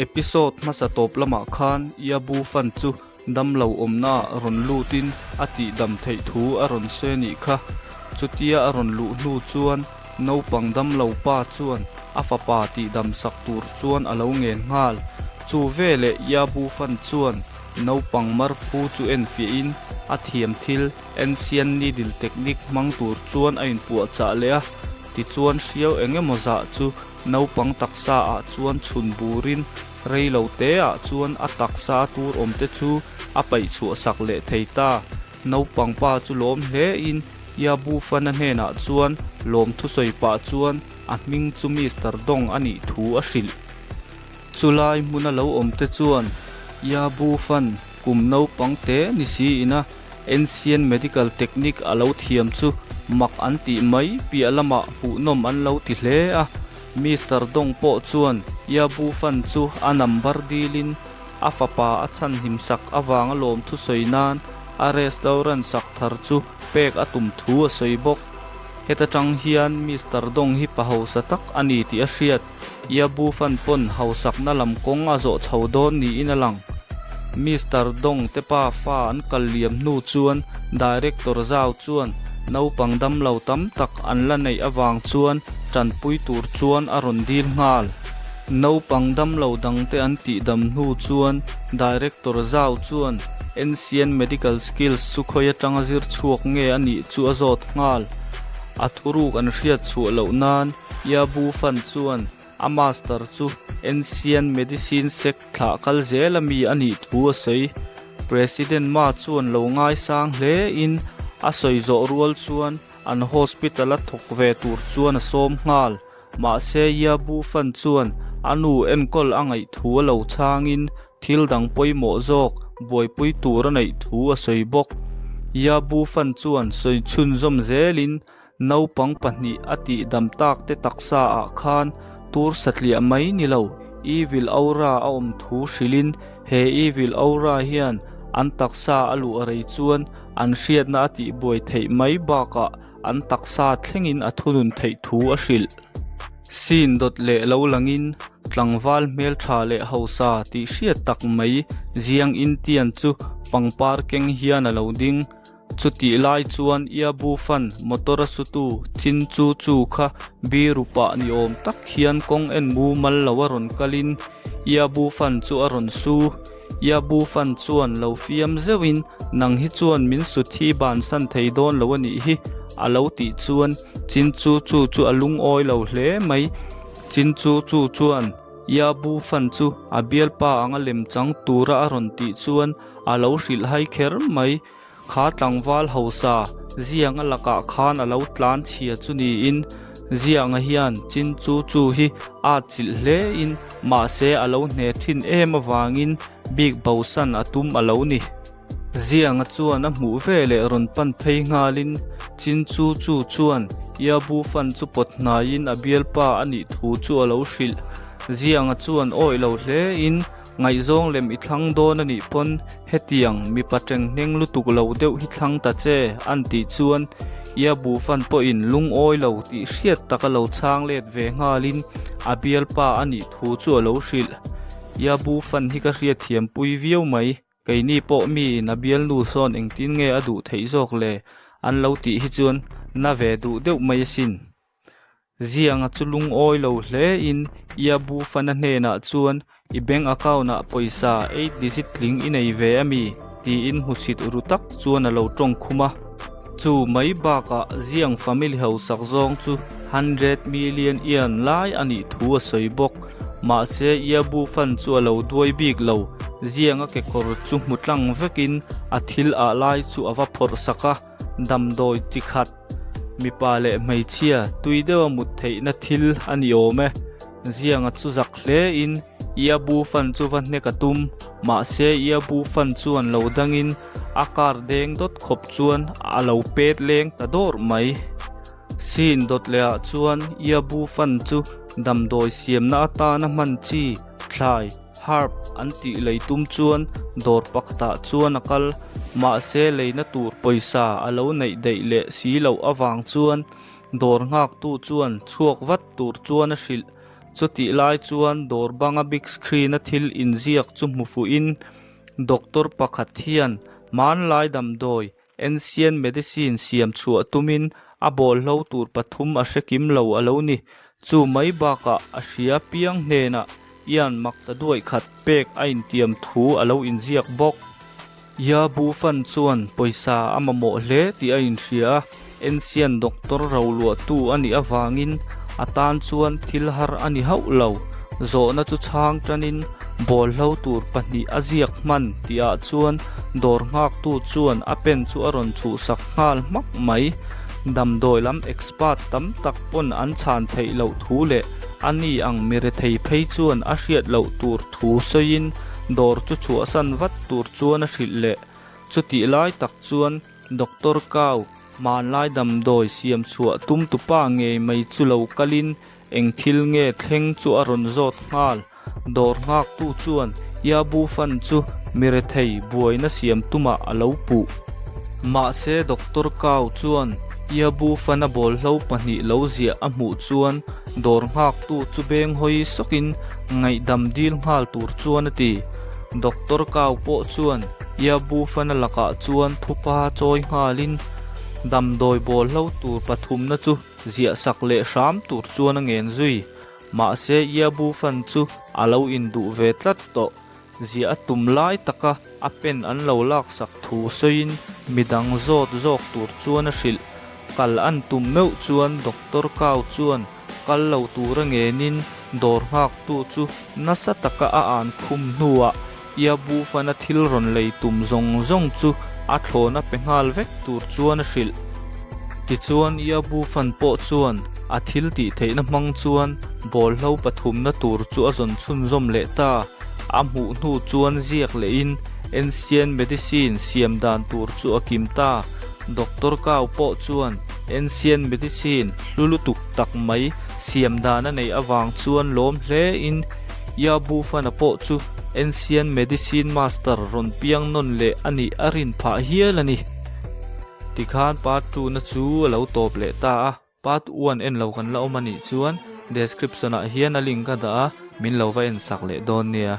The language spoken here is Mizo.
Episode hmasa tawp lamah khan Iabu fan chu damlo awmnaah rawn lutin a tihdam theih thu a rawn sawi a nih kha. Chutia a rawn luh hnu chuan naupang damlo pa chuan a fapa tihdam sak tur chuan a lo ngen nghal. Chu veleh Iabu fan chuan Naupang marphu chu enfiahin a thiam thil ancient needle technique hmang tur chuan a inpuahchah leh a, tichuan hriau eng emaw zah chu naupang taksa ah chuan chhun burin rei lo te ah chuan a taksa a tur awm te chu a paih chhuah sak leh thei ta. Naupang pa chu lawm hle in Yabu Fana hnenah chuan lawm thusawi pah chuan a hming chu Mister Dong a nih thu a hrilh. Chulai hmuna lo awm te chuan Yabu Fan kum naupang te ni si ina ancient medical technique a lo thiam chu mak an tih mai piah lamah hmuhnawm an lo ti hle a. Mister Dong pawh chuan Yabu Fan chu a number dilin a fapa a chhanhim sak avanga lawmthu sawi nan a restaurant sak thar chu pek a tum thu a sawi bawk. Heta tang hian Mister Dong hi pa hausa tak a ni tih a hriat. Yabu fan pawn hausakna lam kawng a zawh chho dawn niin a lang. Mister Dong te pa fa an kal liam hnu chuan Director Zhao chuan naupang damlo tam tak an la neih avang chuan tanpui tur chuan a rawn dil nghal. Naupang damlo dangte an tihdam hnu chuan Director Zhao chuan Ancient Medical Skills chu khawi atanga zir chhuak nge a nih chu a zawt nghal. A thuruk an hriat chhuah loh nan Yabu Fan chuan a master chu Ancient Medicine Sect thlah kal zel a mi a nih thu a sawi. President Ma chuan lo ngaisang hle in a sawi zawh rual chuan an hospital a thawk ve tur chuan a sawm nghal. Mahse Yabu Fan chuan a nu enkawl a ngaih thu a lo chhangin thil dang pawimawh zawk buaipui tur a neih thu a sawi bawk. Yabu Fan chuan sawi chhunzawm zelin Naupang pahnih a tih dam tak te taksa ah khan tur satliah mai ni lo, evil aura a awm thu hrilhin he evil aura hian an taksa a luh rei chuan an hriatna a tihbuai theih mai bakah an taksa thlengin a thunun theih thu a hrilh. Scene dawt leh lo langin tlangval hmeltha leh hausa tih hriat tak mai Jiang Intian chu pangpar keng hian a lo ding. Chutih lai chuan Iabu fan motor a sutu Chin Chu Chu kha biru pah ni awm tak hian kawng en mumal lo a rawn kalin Iabu fan chu a rawn su. Iabu fan chuan lo fiam zeuhin nang hi chuan min sut hi bansan thei dawn lo a nih hi a lo tih chuan Chin Chu Chu chu a lungawi lo hle mai. Chin Chu Chu chuan Iabu fan chu a bialpa anga lemchang tura a rawn tih chuan A lo hrilh hai kher mai. Kha tlangval hausa Zianga lakah khan a lo tlan chhia chu niin Zianga hian Chin Chu Chu hi a atchilh hlein mahse a lo hne thin em avangin bik bosan a tum a lo ni. Zianga chuan a hmuh veleh rawn pan phei nghalin Chin Chu Chu chuan Iabu fan chu pawt hnaiin a bialpa a nih thu chu a lo hrilh. Zianga chuan awih lo hlein Ngaihzawng lem i thlang dawn a nih pawn hetiang mipa tenghneng lutuk lo deuh hi thlang ta che an tih chuan Ia Bufan pawhin lungawi lo tih hriat taka lo chhang let ve nghalin a bialpa a nih thu chu a lo hrilh. Ia Bufan hi ka hriatthiam pui viau mai, keini pawh miin a bialnu sawn engtin nge a duh theih zawk le an lo tih hi chuan na ve duh deuh mai asin. Zianga chu lungawi lo hle in Iabu Fana hnenah chuan i bank account ah pawisa eight digit tling i nei ve a mi? tiin hmusit ru tak chuan a lo tawng khum a. Chu mai bakah Ziang family hausak zawng chu 100 million yuan lai a nih thu a sawi bawk. Mahse Iabu Fan chu a lo duai bik lo. Zianga kekawr chu hmu tlang vekin a thil ah lai chu a va phawrh sak a, damdawi chi khat. Mipa leh hmeichhia tui deuha mut theihna thil a ni awm e. Zianga chu zak hle in Iabu fan chu va hnek a tum. Mahse Iabu fan chuan lo dangin a car deng dawt khawp chuan a lo pet leng ta dawrh mai. Scene dawt leh ah chuan Iabu fan chu damdawi siamna atana hman chi thlai, herb, an tih lei tum chuan dawr pakhatah chuan a kal. Mahse leina tur pawisa a lo neih daih leh si loh avang chuan dawr nghaktu chuan chhuak vat tur chuan a hrilh. Chutih lai chuan dawr banga big screen a thil inziak chu hmu fuhin doctor pakhat hian hmanlai damdawi Ancient medicine siam chhuah tumin a bawlhlo tur pathum a hre kim lo a lo ni. Chu mai bakah a hria piang hnenah Ian mak ta duaih khat pek a intiam thu a lo inziak bawk. Ia Bu Fan chuan pawisa a mamawh hle tih a inhria a, Ancient doctor roluahtu a nih avangin a tan chuan thil har a ni hauh lo. Zawhna chu chhang tanin bawlhlo tur pahnih a ziak hman tihah chuan dawr nghaktu chuan a pen chu a rawn chhuhsak nghal hmak mai. Damdawi lam expert tam tak pawn an chhan theih loh thu leh a ni ang mi rethei phei chuan a hriat loh tur thu sawiin dawr chu chhuahsan vat tur chuan a hrilh leh. Chutih lai tak chuan Doctor Kau, hmanlai damdawi siam chhuah tum tupa ngei mai chu lo kalin eng thil nge thleng chu a rawn zawt nghal. Dawr nghaktu chuan Iabu fan chu mi rethei buaina siam tumah a lo puh. Mahse Doctor Kau chuan Iabu fana bawlhlo pahnih lo ziah a hmuh chuan dawr nghaktu chu beng hawi sawkin ngaihdam dil nghal tur chuan a ti. Doctor Kau pawh chuan Iabu fana lakah chuan thupa chawi nghalin damdawi bawlhlo tur pathumna chu ziah sak leh hram tur chuan a ngen zui. Mahse Iabu fan chu a lo induh ve tlat tawh. Ziah a tum lai taka a pen an lo laksak thu sawiin midang zawt zawk tur chuan a hrilh. Kal an tum meuh chuan Doctor Kau chuan kal lo tura ngenin dawr nghaktu chu nasa taka a an khum hnuah Iabu fana thil rawn lei tum zawng zawng chu a thlawn a pe nghal vek tur chuan a hrilh. Tichuan Iabu fan pawh chuan a thil tih theihna hmang chuan bawlhlo pathumna tur chu a zawn chhunzawm leh ta. A hmuh hnu chuan ziak lehin Ancient Medicine siam dan tur chu a kim ta. Doctor Kau pawh chuan Ancient Medicine hlu lutuk tak mai siam dan a neih avang chuan lawm hlein Yabu Fana pawh chu Ancient Medicine Master rawn piang nawn leh a nih a rin phah hial a ni. Tikhan Part two na chu a lo tawp leh ta a. Part one en lo kan la awm a nih chuan description ah hian a link a dah a, min lo va en sak leh dawn nia.